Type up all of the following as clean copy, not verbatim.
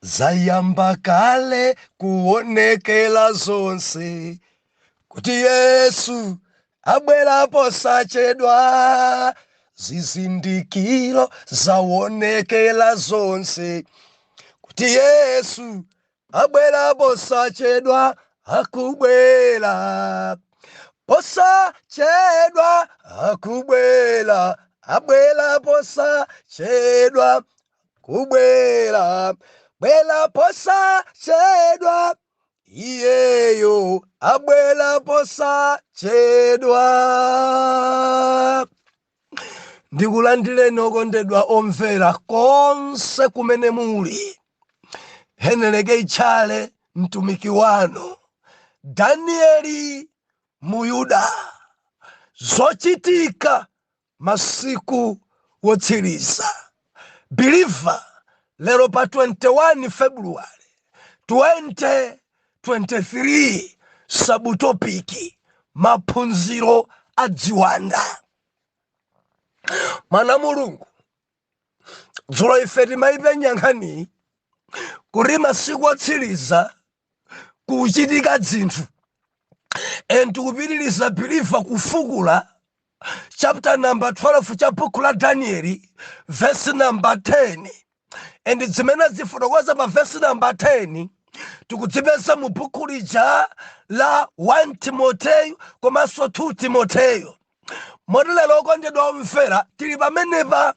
Zayamba kale kuonekela zonse kuti Yesu abwera posachedwa. Zizindikiro zaonekela zonse kuti Yesu abwera posachedwa. Akubwera posachedwa, akubwera, abwera posachedwa, kubwera, bwera posachedwa, iyeyo abwera posachedwa. Ndikulandireni okondedwa omvera konse kumene muli. Heneleke Itchale, mtumiki wanu Danieli Muyuda. Zochitika masiku wotsiriza, believer, lero pa 21 February 2023, subtopic maphunziro a ziwanda. Mwana Mulungu, dzulo ife timayipenya nkhani kuti masiku otsiriza kuchitika zinthu, and tikupitiriza, believer, kufukula chapter number 12 cha buku la Danieli, verse number 10, and zimene zifotokoza pa verse number 10 tikudzipeza mu buku lija la 1 Timoteyo komanso 2 Timoteyo. Moti lero, okondedwa omvera, tili pamenepa,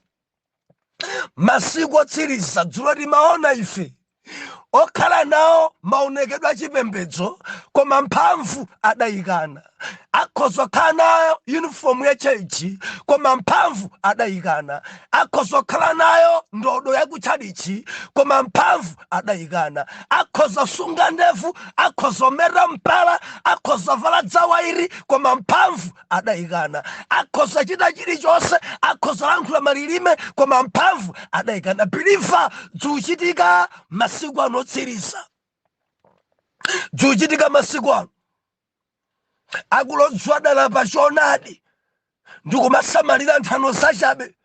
masiku otsiriza. Dzulo timaona ife okhala nawo maonekedwe achipembedzo koma mphamvu adayikana. Akhoza kukhala nayo uniform ya church koma mphamvu adayikana. Akhoza kukhala nayo ndodo yakutchalichi koma mphamvu adayikana. Akhoza sunga ndevu, akhoza mera mpala, akhoza vala dzawairi koma mphamvu adayikana. Akhoza chita chilichonse, akhoza lankhula malilime koma mphamvu adayikana. Believer, zikuchitika masiku ano otsiriza, zikuchitika masiku ano. Akulodzwa dala pa choonadi ndikumasamalira nthano zachabe,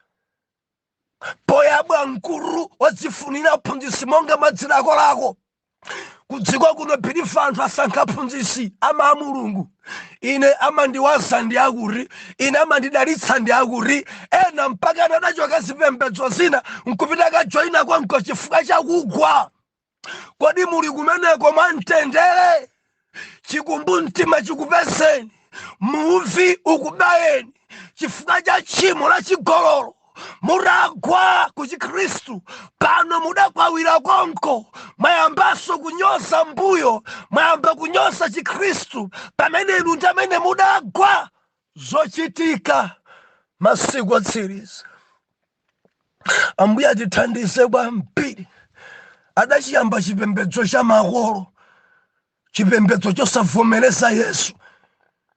poyabwa mkulu wadzifunira phunzisi monga madzilako lako. Kudziko kuno, believer, anthu asankha phunzisi ama a Mulungu, ine amandiwaza ndi akuti, ine amandidalitsa ndi akuti. Ena mpaka adachoka zipembedzo zina nkupita kajoyina kwanko chifukwa chakugwa. Kodi muli kumeneko mwamtendere? Chikumbu mtima chikupezeni, muvi ukubayeni chifukwa cha tchimo la chigololo. Mutagwa ku Chikhristu pano mudakwawira konko, mwayambanso kunyoza mbuyo, mwayamba kunyoza Chikhristu pamene inu ndi amene mudagwa. Zochitika masiku otsiriza, Ambuye atithandize kwambiri. Adachiyamba chipembedzo cha makolo, chipembedzo chosavomereza Yesu,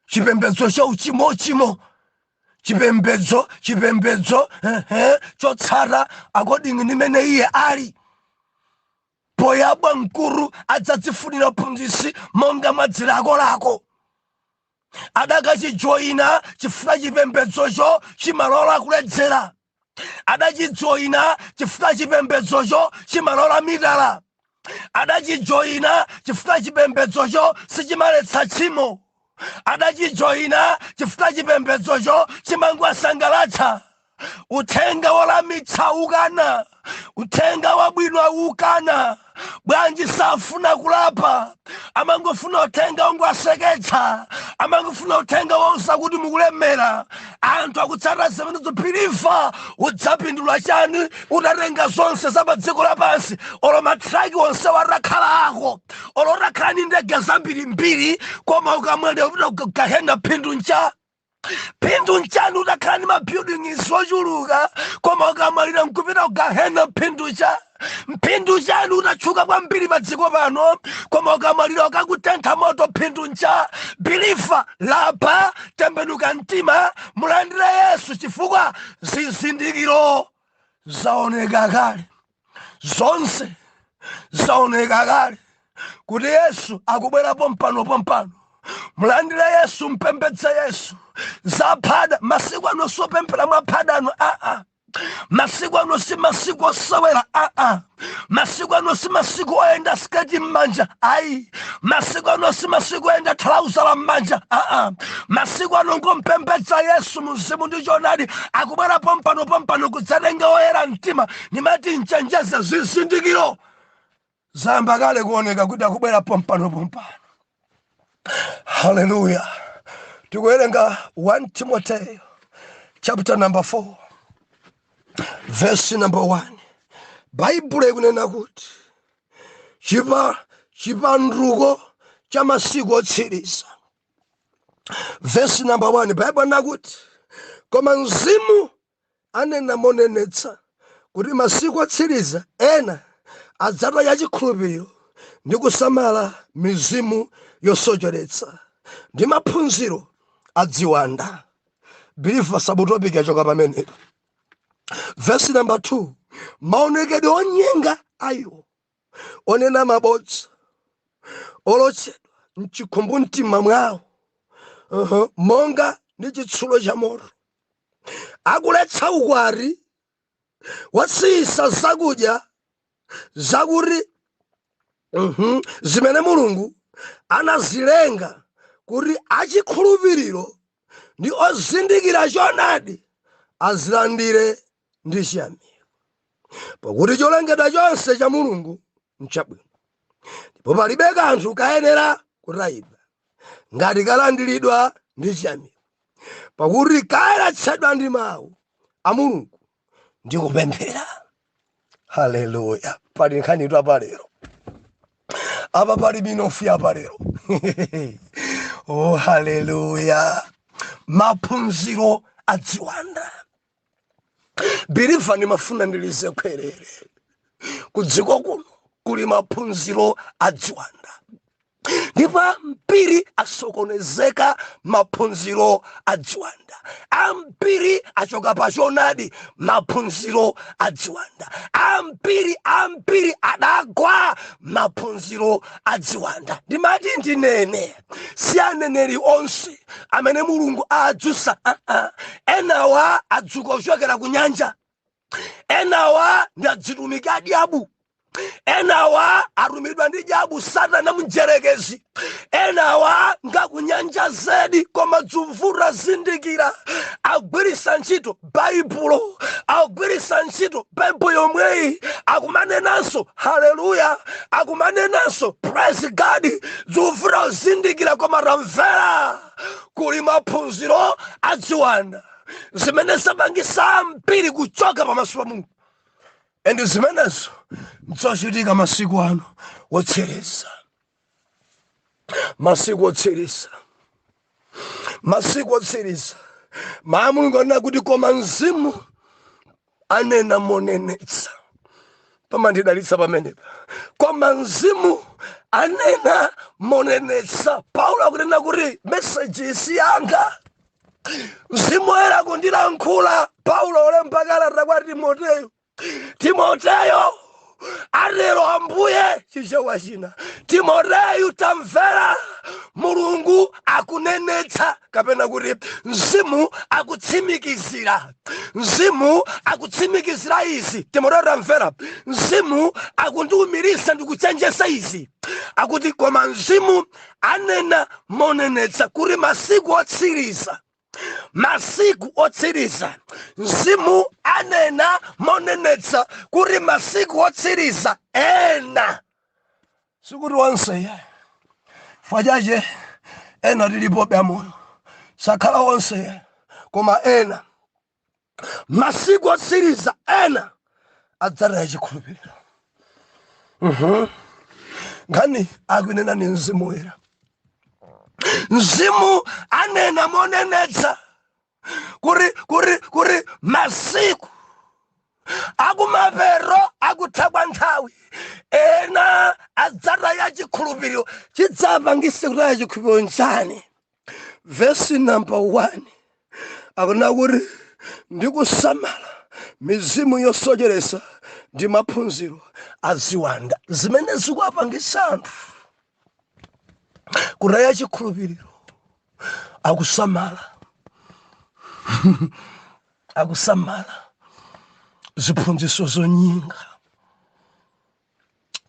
chipembedzo cha uchimochimo, chipembedzo chotsata according nimene iye ali. Poyabwa mkulu adzadzifunira phunzisi monga mwa dzilako lako. Adakachijoyina chifukwa chipembedzocho chimalola kuledzera. Adachijoyina chifukwa chipembedzocho chimalola mitala. Adachijoyina chifukwa chipembedzocho sichimaletsa tchimo. Adachijoyina chifukwa chipembedzocho chimangowasangalatsa. Uthenga wolamitsa ukana, uthenga wabwino ukana. Bwanji safuna kulapa? Amangofuna uthenga ongowaseketsa, amangofuna uthenga wouza kuti mukulemera. Anthu akutsata zimenezo. Believer, udzapindula chani utatenga zonse za pa dziko lapansi, olo matraki onse watakhala ako, olo utakhala ni ndege zambirimbiri, koma ukamwalira upita kugahena, phindu ncha? Phindu nchani utakhala ndi mabuildings ochuluka koma ukamwalira nkupita kugahena, phindu cha? Mphindu chani utatchuka kwambiri pa dziko pano koma ukamwalira ukakutentha moto, phindu ncha? Believer, lapa, tembenuka mtima, mulandire Yesu chifukwa zizindikiro zaoneka kale, zonse zaoneka kale kuti Yesu akubwerapo mpano pompano. Mulandire Yesu, mpembedze Yesu. Zaphada masiku ano, sopemphera mwaphadano aa. Masiku ano si masiku osewera, aa. Masiku ano si masiku oyenda sketi m'manja, ayi. Masiku ano si masiku oyenda thalauzala m'manja, aa. Masiku ano ngompembedza Yesu mumzimu ndi choonadi. Akubwera pompano pompano kudzatenga oyera mtima. Nimati mchenjeze, zizindikiro zayamba kale kuoneka kuti akubwera pompano pompano. Haleluya! Tikuwerenga 1 Timoteyo chapter number 4, verse number 1. Baibulo ikunena kuti chipanduko cha masiku otsiriza. Verse number 1, Baibulo nakuti, "Koma Mzimu anena monenetsa kuti masiku otsiriza ena adzataya chikhulupiriro ndi kusamala mizimu yosocheretsa ndi maphunziro aziwanda." Believer, subtopic yachoka pamenepo. Verse number 2, "Maonekedwe onyenga ayiwo onena mabodza, olotsedwa mchikumbumtima mwawo monga ndi chitsulo cha moto, akuletsa ukwati, wasiyisa zakudya zakuti zimene Mulungu anazilenga kuti achikhulupiriro ndi ozindikira choonadi azilandire ndi chiyamiko. Pakuti cholengedwa chonse cha Mulungu nchabwino, ndipo palibe kanthu kayenera kutayidwa ngati kalandiridwa ndi chiyamiko, pakuti kayeretsedwa ndi mawu a Mulungu ndi kupemphera." Haleluya! Pali nkhanitu apa lero, apa pali minofu apa lero. Oh, haleluya! Maphunziro aziwanda. Believer, ndimafuna ndilize khwerere, kudziko kuno kuli maphunziro aziwanda, ndipo ambiri asokonezeka. Maphunziro aziwanda, ambiri achoka pachonadi. Maphunziro aziwanda, ambiri, ambiri adagwa. Maphunziro aziwanda. Ndimati ndinene, si aneneri onse amene Mulungu adzutsa. Enawa adzuka kuchokera ku nyanja, enawa ndi adzitumiki a diabu, enawa atumidwa ndi diabu, Satana mdierekezi, enawa ngakunyanja zedi. Koma dzumvuta zindikira, agwirisa ntchito Baibulo, agwirisa ntchito Baibulo yomweyi, akumanenanso haleluya, akumanenanso praise God. Dzumvuta zindikira, koma tamvera, kuli maphunziro aziwanda zimene zapangisa ambiri kuchoka pamaso pa Mulungu, and zimenezo nzochitika masiku ano wotsiriza, masiku otsiriza, masiku otsiriza. Mawu Mulungu anena kuti, "Koma Mzimu anena monenetsa." Pamandidalitsa pamenepa, "Koma Mzimu anena monenetsa." Paulo akunena kuti message isi yanga, Mzimu Woyera kundilankhula. Paulo olemba kalata kwa Timoteyo, "Timoteyo, atero Ambuye," Chichewa china, "Timoteyo, tamvera, Mulungu akunenetsa," kapena kuti Mzimu akutsimikizira, Mzimu akutsimikizira izi. "Timoteyo, tamvera, Mzimu akundiwumiriza ndikuchenjeza izi." Akuti, "Koma Mzimu anena monenetsa kuti masiku otsiriza, masiku otsiriza, Mzimu anena monenetsa kuti masiku otsiriza ena," sikuti onse ya fachache, ena tilipobe amoyo, sakhala onse ya, koma ena, masiku otsiriza ena adzataya chikhulupiriro. Nkhani akunena ni Mzimu Woyera. Mzimu anena monenetsa kuri masiku akumapero, akutha kwa nthawi, ena adzataya chikhulupiriro. Chidzapangise kutaya chikhulupiriro nchani? Vesi number 1 akunena kuti ndikusamala mizimu yosocheresa ndi maphunziro aziwanda. Zimene zikuwapangisa anthu kutaya chikhulupiriro, akusamala, akusamala. Ziphunzitso zonyenga.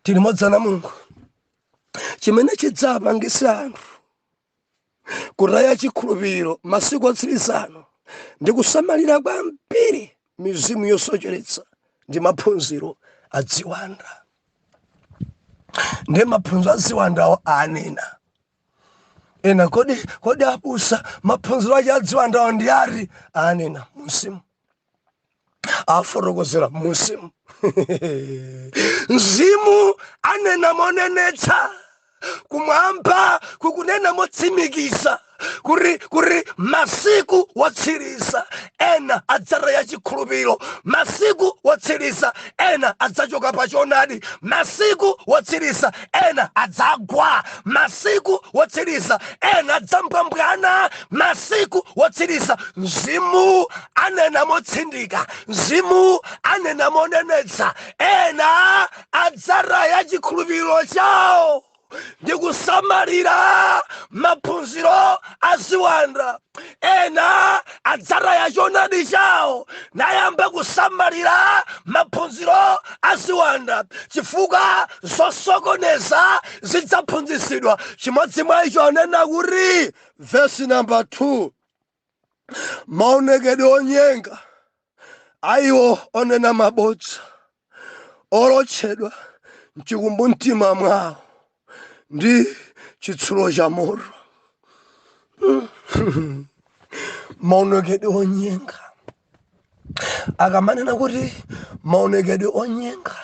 Tili modzana Mulungu. Chimene chidzapangisa anthu kutaya chikhulupiriro masiku otsiriza ano ndi kusamalira kwambiri mizimu yosocheretsa ndi maphunziro a ziwanda. Ndi maphunziro a ziwandawo anena ena, kodi abusa, maphunziro ache a ziwandawo ndi ati? Anena munsimu, afotokozera munsimu. Mzimu anena monenetsa, kumwamba kukunena motsimikiza kuti masiku wotsiriza ena adzataya chikhulupiriro, masiku wotsiriza ena adzachoka pa choonadi, masiku wotsiriza ena adzagwa, masiku wotsiriza ena adzambwambwana. Masiku wotsiriza Mzimu anena motsindika, Mzimu anena monenetsa, ena adzataya chikhulupiriro chawo ndi kusamalira maphunziro a ziwanda, ena adzataya choonadi chawo nayamba kusamalira maphunziro a ziwanda, chifukwa zosokoneza zidzaphunzitsidwa. Chimodzi mwa icho anena kuti vesi namba 2, maonekedwe onyenga ayiwo onena mabodza olotchedwa mchikumbumtima mwawo ndi chitsulo cha moto. Maonekedwe onyenga. Akamanena kuti maonekedwe onyenga,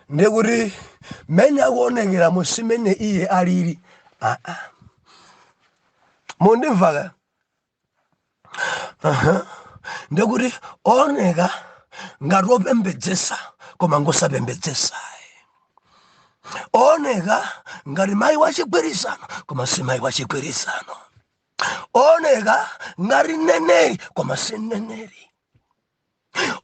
ndikuti mene akuonekera musimene iye alili. Aa, mundimva? Aha. Ndikuti oneka ngati opembedzesa koma ngosapembedzesa, oneka ngati mayi wachigwirizano koma si mayi wachigwirizano, oneka ngati mneneri koma si mneneri,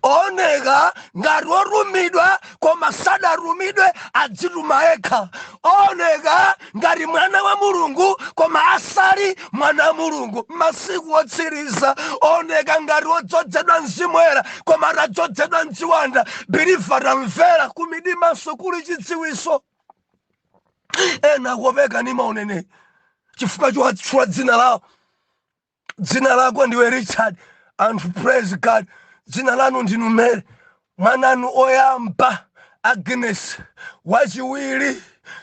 oneka ngati otumidwa koma sadatumidwe, adzituma yekha, oneka ngati mwana wa Mulungu koma asali mwana wa Mulungu. Masiku otsiriza oneka ngati odzozedwa Mzimu Woyera koma atadzozedwa mziwanda. Believer, tamvera, kumidimanso kuli chidziwiso. Ena akopeka ni mauneneri chifukwa chowatchula dzina lawo. Dzina lako ndiwe Richard, anthu praise God. Dzina lanu ndinu Mary, mwananu oyamba Agnes, wachiwiri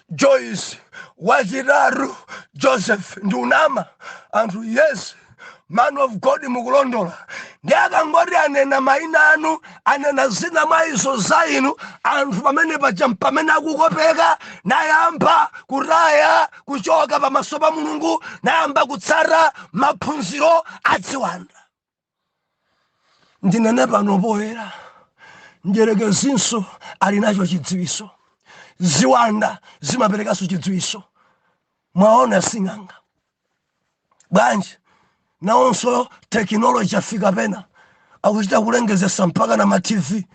Joyce, wachitatu Joseph. Ndi unama anthu, yes, man of God, mukulondola. Ndi akangoti anena mayina anu, anena zina mwa izo za inu, anthu pamene paja pamene akukopeka nayamba kutaya, kuchoka pamaso pa Mulungu, nayamba kutsata maphunziro a ziwanda. Ndinene pano poyera, mdierekezinso ali nacho chidziwiso, ziwanda zimaperekanso chidziwiso. Mwaona sing'anga bwanji? Nawonso technology afika pena akuchita kulengezesa mpaka na ma TV: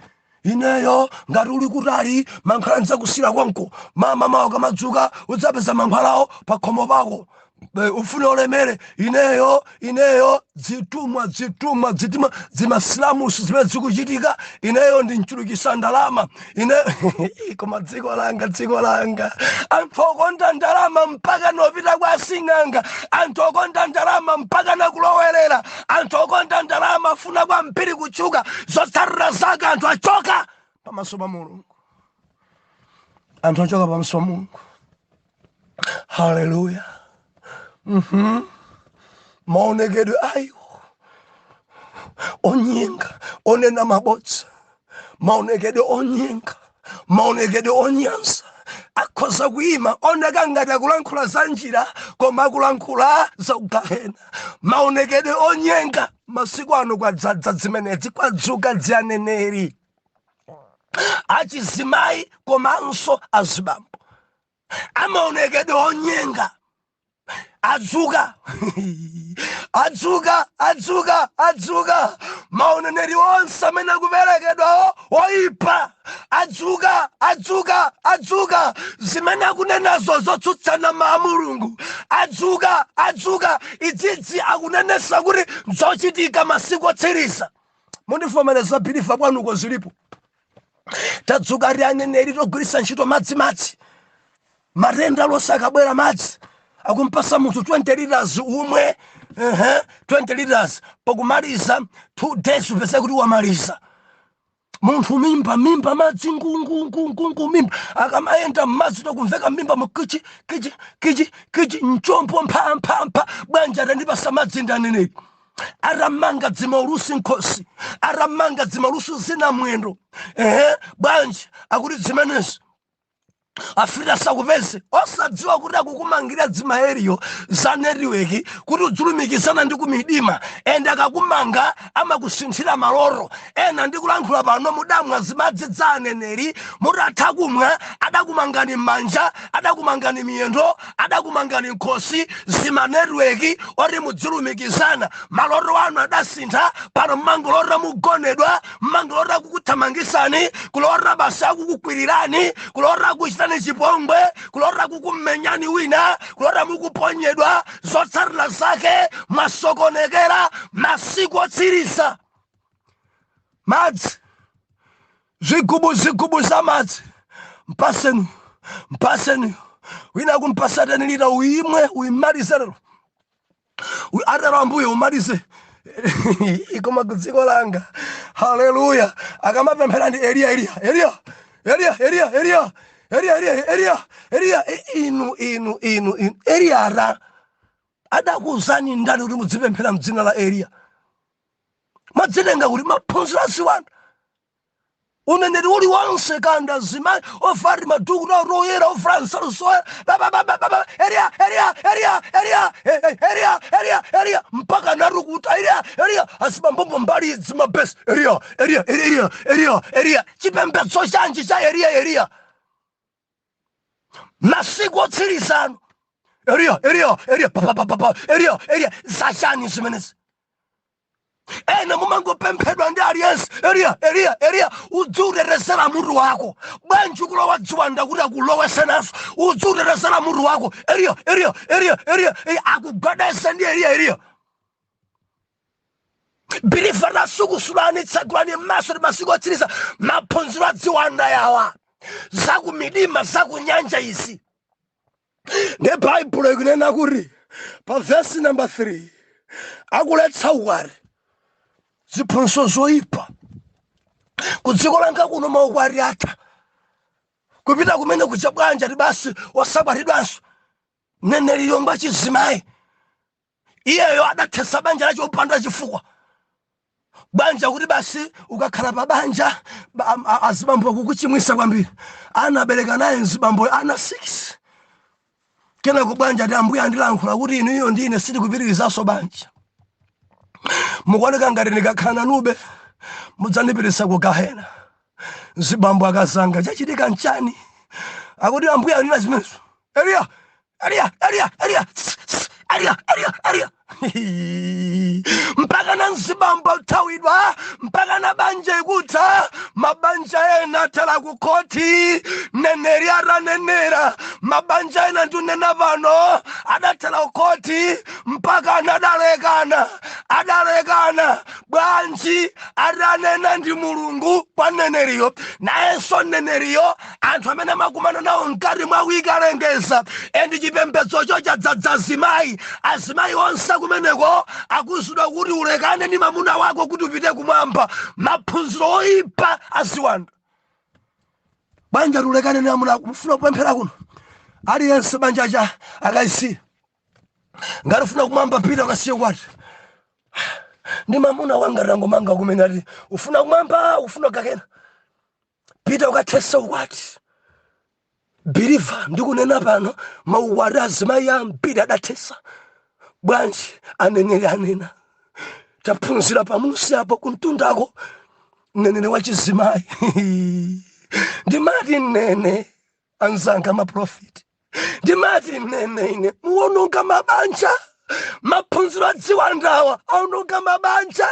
ineyo ngati uli kutali, mankhwala ndidzakusira konko, mama mawo kamadzuka udzapeza mankhwalawo pa khomo pako. Ufune olemere, ineyo dzitumwa dzitumwa dzitima dzimasilamusi zimene zikuchitika, ineyo ndinchulukisa ndalama ine. Koma dziko langa, dziko langa, anthu okonda ndalama mpaka nopita kwa asing'anga, anthu okonda ndalama mpaka nakulowerera, anthu okonda ndalama afuna kwambiri kutchuka. Zotsatira zake anthu achoka pamaso pa Mulungu, anthu achoka pamaso pa Mulungu. Haleluya. Maonekedwe ayo onyenga onena mabodza, maonekedwe onyenga, maonekedwe onyansa, akhoza kuyima oneka ngati akulankhula za njira koma akulankhula za ugahena. Maonekedwe onyenga. Masiku ano kwadzadza zimenezi, kwadzuka dzianeneri achizimayi komanso azibambo amaonekedwe onyenga. Adzuka, adzuka, adzuka, adzuka. Mauneneri onse amene akuperekedwawo oyipa adzuka, adzuka, adzuka. Zimene akunenazo zotsutsana ma Mulungu. Adzuka, adzuka. Idzidzi akunenesa kuti zochitika masiku otsiriza. Mundivomereza believer, kwanuko zilipo. Tadzuka ri aneneri togwiritsa ntchito madzimadzi. Matenda lonse akabwera, madzi akumpasa munthu 20 liters umwe, 20 liters, pakumaliza 2 days upeze kuti wamaliza. Munthu mimba, mimba madzi ngungungungungu, mimba akamayenda mmadzi tokumveka mimba mu kichi kichi kichi kichi, mchombo mphamphampha. Bwanji? Atandipasa madzi ndi aneneri. Atamanga dzimaulusi nkhosi, atamanga dzimaulusi zina mwendo, ehe. Bwanji? Akuti zimenezi afika sakupeze, osadziwa kuti akukumangira dzimaeriyo za network kuti udzilumikizana ndi kumidima. Ende akakumanga amakusinthira maloro ena. Ndikulankhula pano mudamwa zimadzi za aneneri. Mutatha kumwa, adakumangani m'manja, adakumangani miyendo, adakumangani nkhosi, zima network oti mudzilumikizana. Maloto anu adasintha. Pano mmangolota mugonedwa, mmangolota kukuthamangisani, kulota basi akukukwirirani, kulota kuchitani chipongwe, kulota kukumenyani wina, kulota mukuponyedwa. Zotsatira zake mwasokonekera. Masiku otsiriza, madzi, zvigubu zvigubu za madzi, mpaseni, mpaseni wina, kumpasa 10 lita, uimwe, uimalize lero. Atero Ambuye, umalize. Koma kudziko langa, haleluya, akamapemphera ndi Eliya, Eliya, Eliya, Eliya, Eliya, Eliya, Eliya, Eliya, Eliya, Eliya. Inu, inu, inu, inu, Eliya ara adakuuzani ndani kuti mudzipemphera mdzina la Eliya? Madzitenga kuti maphunziro aziwanda, uneneri uliwonse kanda zimayi ovala maduku oyera, ovala nsalu zoyera, bababababa, Eliya, Eliya, Eliya, Eliya, Eliya, Eliya, Eliya, mpaka narukuta Eliya, Eliya, azibambombo mbali zimabesi, Eliya, Eliya, Eliya, Eliya, Eliya. Chipembedzo chanji cha Eliya, Eliya? Masiku otsirizano, Eliya, Eliya, Eliya, papapapapa, Eliya, Eliya, zachani zimenezi? Ena mumangopemphedwa ndi aliyense, Eliya, Eliya, Eliya. Udziutetezera mutu wako. Bwanji ukulowa dziwanda kuti akulowese nazo? Udziutetezera mutu wako. Eliya, Eliya, Eliya, Eliya, Eliya, akugwadese ndi Eliya, Eliya. Believer, tasukusulani, tsegulani m'maso ndi masiku otsiriza. Maphunziro adziwanda yawa, zakumidima, zakunyanja izi. Ndi Baibulo ikunena kuti pa vesi namba 3 akuletsa ukwati, ziphunzitso zoyipa. Ku dziko langa kuno maukwati atha kupita kumene kucha. Bwanja ti basi wasakwatidwanso. Mneneri yomba chizimayi iyeyo adathetsa banja lacho opanda chifukwa. Banja kuti basi ukakhala pa banja azibambo akukuchimwisa kwambiri. Anabereka naye mzibambo ana 6. Kenako bwanja ti Ambuye andilankhula kuti inuyo ndine sitikupitirizanso banja, mukuoneka ngati ndikakhala nanube mudzandipitisa ku gahena. Mzibambo akazanga, chachitika nchani? Akuti Ambuye anena zimenezo. Eliya, Eliya, Eliya, Eliya, tss, tss, Eliya, Eliya, Eliya, mpaka na mzibambo athawidwa, mpaka na banja ikutha. Mabanja ena athera ku khoti neneri atanenera. Mabanja ena ndikunena pano adathera ku khoti, mpaka anadalekana, adalekana. Bwanji? Atanena ndi Mulungu kwa mneneriyo, nayenso mneneriyo anthu amene amakumana nawo mkati mwa wiki alengeza. And chipembedzocho chadzadza azimayi. Azimayi onse kumeneko akuzidwa kuti ulekane ndi mamuna wako kuti upite kumwamba. Maphunziro oyipa aziwanda. Banja tulekane ndi amuna ako. Mufuna kupemphera kuno, aliyense banja cha akaisiya. Ngati ufuna kumwamba, pita ukasiye kwati ndi mamuna wanga tangomanga kumene. Ati ufuna kumwamba, ufuna kakena, pita ukathese ukwati. Believer, ndikunena pano maukwati azimayi ambiri adathesa. Bwanji? Aneneri anena. Taphunzira pamusi apo kuntundako, mneneri wachizimayi. Ndimati mnene anzanga maprofiti, ndimati mnene ine muwononga mabanja. Maphunziro adziwandawa aononga mabanja.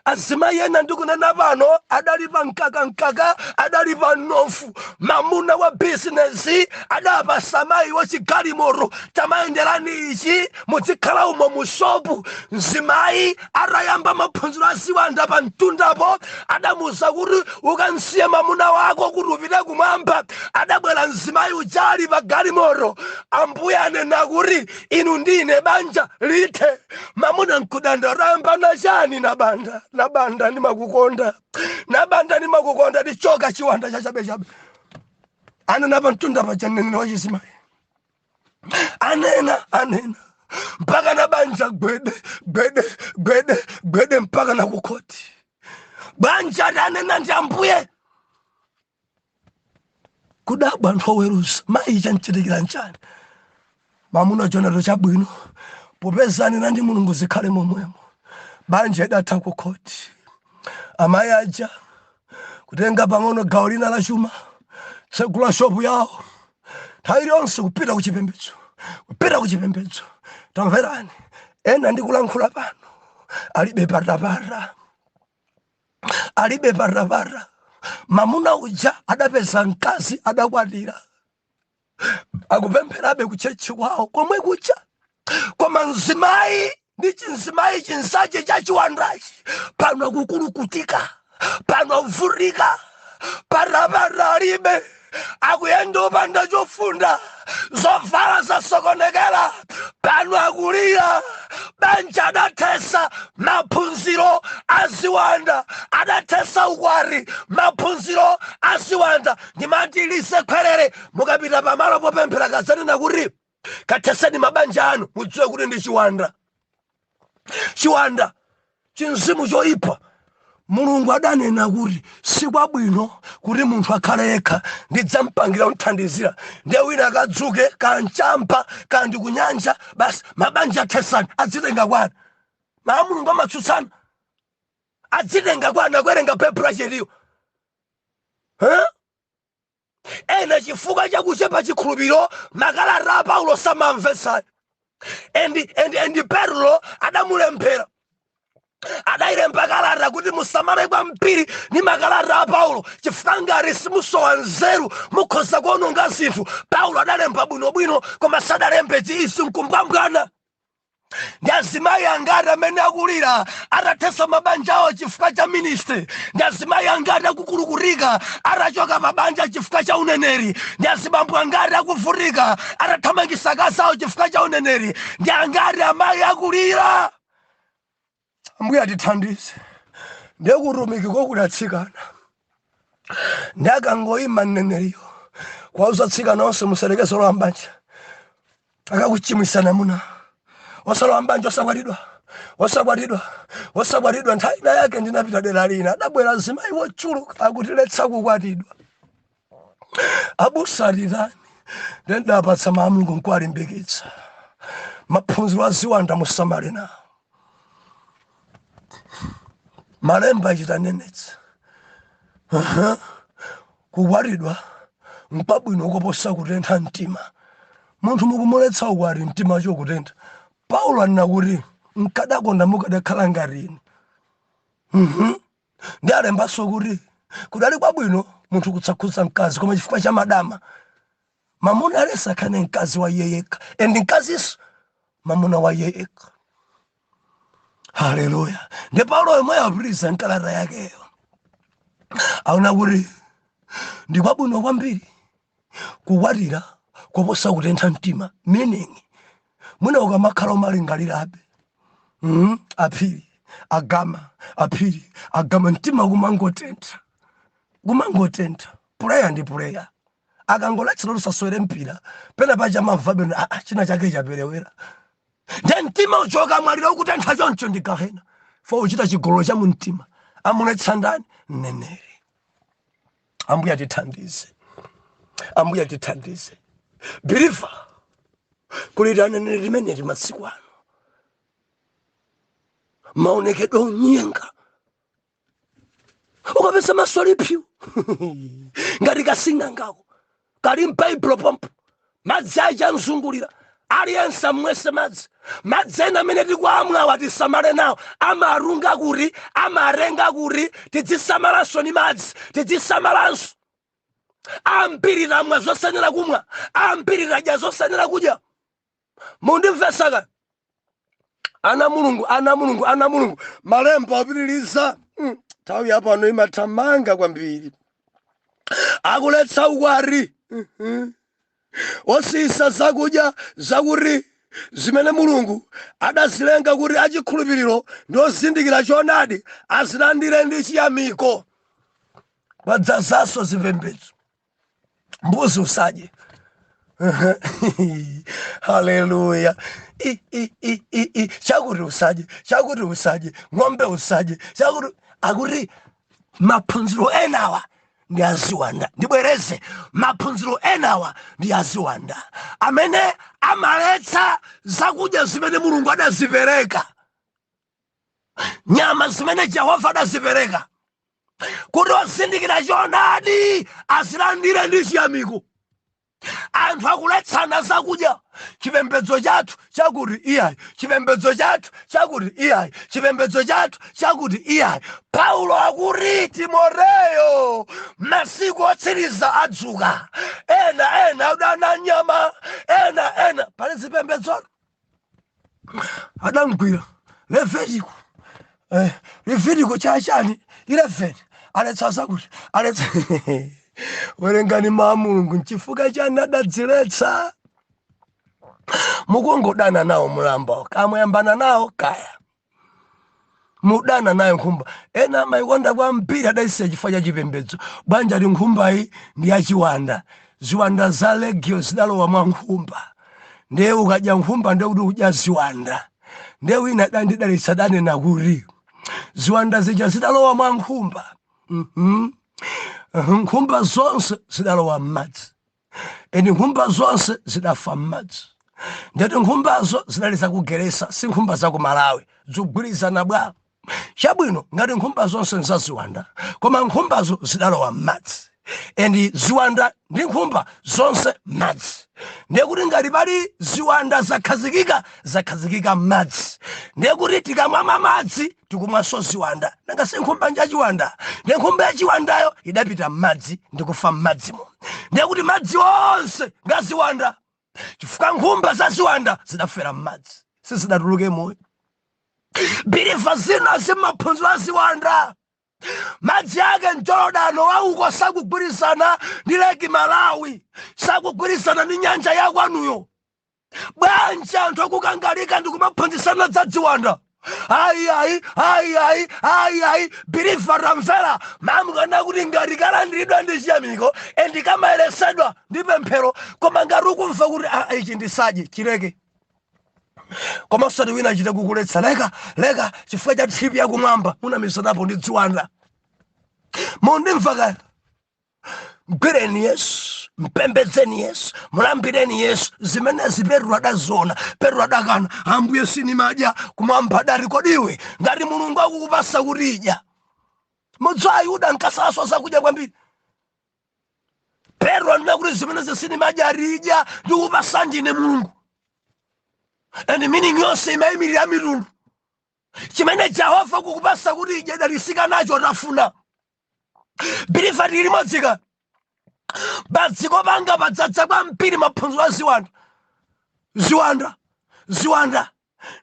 Azimayi ena ndikunena pano adali pa mkakamkaka, adali pa mnofu. Mamuna wa bizinesi adapasa mayi wachigalimoto, "Tamayenderani ichi, muzikhala umo mu shopu." Mzimayi atayamba maphunziro aziwanda pa mtundapo, adamuza kuti, "Ukansiye mamuna wako kuti upite kumwamba." Adabwera mzimayi uja ali pa galimoto, "Ambuye anena kuti inu ndine banja lithe." Mamuna nkudanda, "Nachani nabanda? Nabanda, ndimakukonda nabanda, ndimakukonda." "Ndichoka, chiwanda chachabechabe." Anena pa mtunda paja mneneri wachizimayi anena, anena mpaka na banja gwede gwede gwede gwede, mpaka na kukhoti. Banja anena ndi Ambuye. Kudabwa anthu oweruza, "Mayi, chanchitikira nchani?" Mamuna chonato chabwino, popeza anena ndi Mulungu, zikhale momwemo. Banja idatha kukhoti. Amayi aja kutenga pang'ono gawo lina la chuma, tsegula shopu yawo, nthawi iliyonse kupita kuchipembedzo, kupita kuchipembedzo. Tamverani, ena ndikulankhula pano alibe patapata, alibe patapata. Mamuna uja adapeza mkazi, adakwatira, akupempherabe ku church kwawo komwe kuja, koma mzimayi ndi chinzimayi chinsache cha chiwandachi pano akukulukutika, pano akuvutika, patapata alibe, akuyenda opanda chofunda, zovala zasokonekera, pano akulira. Banja adathesa maphunziro aziwanda, adathesa ukwati maphunziro aziwanda. Ndimati lise khwerere, mukapita pamalo popemphera, kazanena kuti katheseni mabanja anu, mudziwe kuti ndi chiwanda, chiwanda, chinzimu choyipa. Mulungu adanena kuti sikwabwino kuti munthu akhale yekha, ndidzamupangira kuthandizira. Ndiye wina akadzuke kanchampa kandi kunyanja, basi mabanja athesani. Adzitenga kwana maa Mulungu amatsutsana. Adzitenga kwana kuwerenga Baibulo achetiyo, huh? Ena chifukwa chakuchepa chikhulupiriro, makalata a Paulo samamvetsani. And Petro adamulembera, adayilemba kalata kuti musamale kwambiri ndi makalata a Paulo, chifukwa ngati simusowa nzeru mukhoza kuononga zinthu. Paulo adalemba bwinobwino, koma sadalembe chiisi mkumbwambwana. Ndi azimayi angati amene akulira atathesa mabanja awo chifukwa cha ministry? Ndi azimayi angati akukulukutika atachoka mabanja chifukwa cha uneneri? Ndi azibambo angati akuvutika atathamangisa akazi awo chifukwa cha uneneri? Ndi angati amayi akulira? Ambuye atithandize. Ndiye kutumiki kokudatsikana, ndi akangoyima mneneriyo kwauza tsikana onse, "Muselekeze lowa mbanja, akakuchimwisa namuna, osalowa mbanja, osakwatidwa, osakwatidwa, osakwatidwa." Nthawi ina yake ndinapita dera lina, adabwera azimayi wochuluka, akutiletsa kukwatidwa, abusa atitani? Ndendapatsa maamulungu nkuwalimbikitsa, maphunziro aziwanda musamale nawo, malemba achitanenetsa. Kukwatidwa nkwabwino koposa kutentha mtima. Munthu mukumuletsa ukwati, mtima wacho kutentha. Paulo anena kuti nkadakonda mukadakhala ngati ine. Ndi alembanso kuti kudali kwabwino munthu kutsakhudza mkazi, koma chifukwa cha madama, mamuna alesa akhale mkazi wa iye yekha, and mkazinso mamuna wa iye yekha. Haleluya! Ndi Paulo yomweyo apitiriza mkalata yakeyo, aona kuti ndi kwabwino kwambiri kukwatira koposa kutentha mtima, meaning mwina ukamakhala umalingalirabe, aphiri agama, aphiri agama, mtima kumangotentha, kumangotentha. Player ndi player, akangoletsera lusaswere mpira, pena pacha mamva beno, ah, china chake chaperewera. Ndiye mtima uchoka mwalira ukutentha choncho, ndi gahena fo uchita chigololo cha mumtima. Amuletsa ndani? Mneneri. Ambuye atithandize, Ambuye atithandize. Believer, kuliti aneneri limeneli masiku ano, maonekedwe onyenga, ukapeza maso alipyu ngati kasing'angako kali m'Baibulo pompo, madzi aja amzungulira. Aliyense amwese madzi. Madzi ena amene tikuamwawa, tisamale nawo. Amarunga kuti, amarenga kuti. Tidzisamalanso ni madzi, tidzisamalanso. Ambiri tamwa zosayenera kumwa, ambiri tadya zosayenera kudya. Mundimvesaka, ana Mulungu? Ana Mulungu, ana Mulungu, malemba apitiriza. Nthawi yapano imathamanga kwambiri. Akuletsa ukwati osiyisa zakudya zakuti zimene Mulungu adazilenga kuti achikhulupiriro ndi ozindikira choonadi azilandire ndi chiyamiko. Kwadzazanso zipembedzo. Mbuzi usadye. Haleluya! I, i, i, i, i. Chakuti usadye, chakuti usadye, ng'ombe usadye, chakuti. Akuti maphunziro enawa ndi aziwanda. Ndibwereze, maphunziro enawa ndi aziwanda amene amaletsa zakudya zimene Mulungu adazipereka, nyama zimene Jehova adazipereka kuti ozindikira choonadi azilandire ndi chiyamiko. Anthu akuletsana zakudya. Chipembedzo chathu chakuti iyayi, chipembedzo chathu chakuti iyayi, chipembedzo chathu chakuti iyayi. Paulo akuti, "Timoteyo, masiku otsiriza adzuka ena ena adana nyama, ena ena." Pali zipembedzo adamgwira Levetiko, Levetiko chachani 11, aletsa zakuti, aletsa. Werengani mawu Mulungu. Nchifukwa chani adadziletsa? Mukungodana nawo mlambo, kamuyambana nawo, kaya mudana nayo nkhumba. Ena amayikonda kwambiri, adayisiya chifukwa cha chipembedzo. Bwanja ali nkhumbayi ndi yachiwanda, ziwanda za legio zidalowa mwa nkhumba. Ndiye ukadya nkhumba, ndiye kuti udya ziwanda. Ndiye wina adandidalitsa, adanena kuti ziwanda zija zidalowa mwa nkhumba. Nkhumba zonse zidalowa m'madzi, eni nkhumba zonse zidafa m'madzi. Ndati nkhumbazo zidali zakugeresa, si nkhumba zaku Malawi. Zikugwirizana bwa? Chabwino, ngati nkhumba zonse nzaziwanda, koma nkhumbazo zidalowa m'madzi, and ziwanda ndi nkhumba zonse madzi, ndiye kuti ngati pali ziwanda zakhazikika, zakhazikika m'madzi. Ndiye kuti tikamwamwa madzi, tikumwanso ziwanda. Nanga si nkhumba njachiwanda? Ndiye nkhumba yachiwandayo idapita m'madzi ndikufa m'madzimo. Ndiye kuti madzi onse ngaziwanda, chifukwa nkhumba za ziwanda zidafera m'madzi, sizidatuluke moyo. Believer, zina zimaphunziro aziwanda. Madzi ake mJorodano wauko sakugwirizana ndi Lake Malawi, sakugwirizana ndi nyanja yakwanuyo. Bwanji anthu akukangalika ndi kumaphunzitsana za ziwanda? Ayi, ayi, ayi, ayi, ayi, ayi. Believer, tamvera mamukana kuti ngati kalandiridwa ndi chiyamiko and kamayeresedwa ndi pemphero. Koma ngati ukumva kuti, "Ah, ichi ndisadye," chileke. Koma usati wina achite kukuletsa, "Leka, leka," chifukwa cha trip yakumwamba. Munamizanapo ndi ziwanda. Mundimva kaya? Mgwireni Yesu, mpembedzeni Yesu, mulambireni Yesu. Zimenezi Petro adaziona. Petro adakana, "Ambuye, sinimadya." Kumwamba adati, "Kodiwe ngati Mulungu akukupasa kuti idya?" Mudziwa Ayuda nkasalaswa zakudya kwambiri. Petro anena kuti, "Zimenezi sinimadya." "Idya, ndikupasa ndine Mulungu." And meaning yonse imayimirira mitundu. Chimene Jehova kukupasa kuti idye, dalisika nacho, tafuna. Believer, tili limodzika? Padziko panga padzadza kwambiri maphunziro a ziwanda, ziwanda, ziwanda.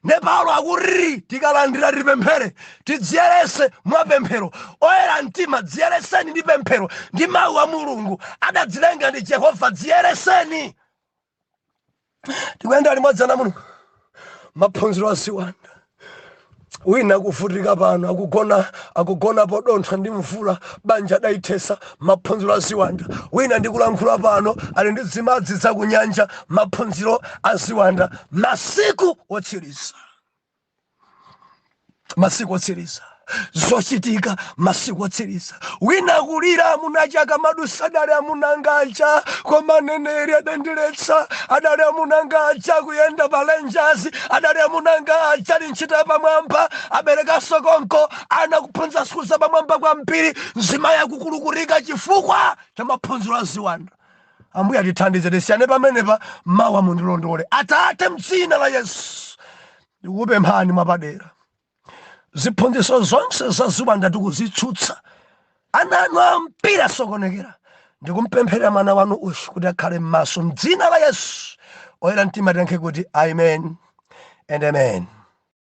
Ne Paulo akuti tikalandira, tipemphere, tidziyerese mwa pemphero. Oyera mtima, dziyereseni ndi pemphero ndi mawu a Mulungu. Adadzilenga ndi Jehova, dziyereseni. Tikuyenda limodzi, ana Mulungu? Maphunziro a ziwanda. Wina akuvutika pano, akugona, akugona podontha ndi mvula, banja adayithesa, maphunziro a ziwanda. Wina ndikulankhula pano ali ndi zimadzi zakunyanja, maphunziro a ziwanda. Masiku otsiriza, masiku otsiriza, zochitika masiku otsiriza. Wina akulira, "Amunachaka madusa, adali amunangaja, koma aneneri adandiletsa. Adali amunangaja kuyenda pa Rangers, adali amunangaja ali ntchito yapamwamba, aberekaso konko ana, kuphunzira sukulu zapamwamba kwambiri." Mzimayi akukulukurika chifukwa cha maphunziro a ziwanda. Ambuye atithandize, tisiyane pamenepa. Mawa mundilondole. Atate, mdzina la Yesu ndikupemphani mwapadera, ziphunzitso zonse za ziwanda tikuzitsutsa. Ana anu ambiri asokonekera. Ndikumpempherera mwana wanu uyu kuti akhale m'maso mdzina la Yesu. Oyera mtima tiyankhe kuti amen and amen.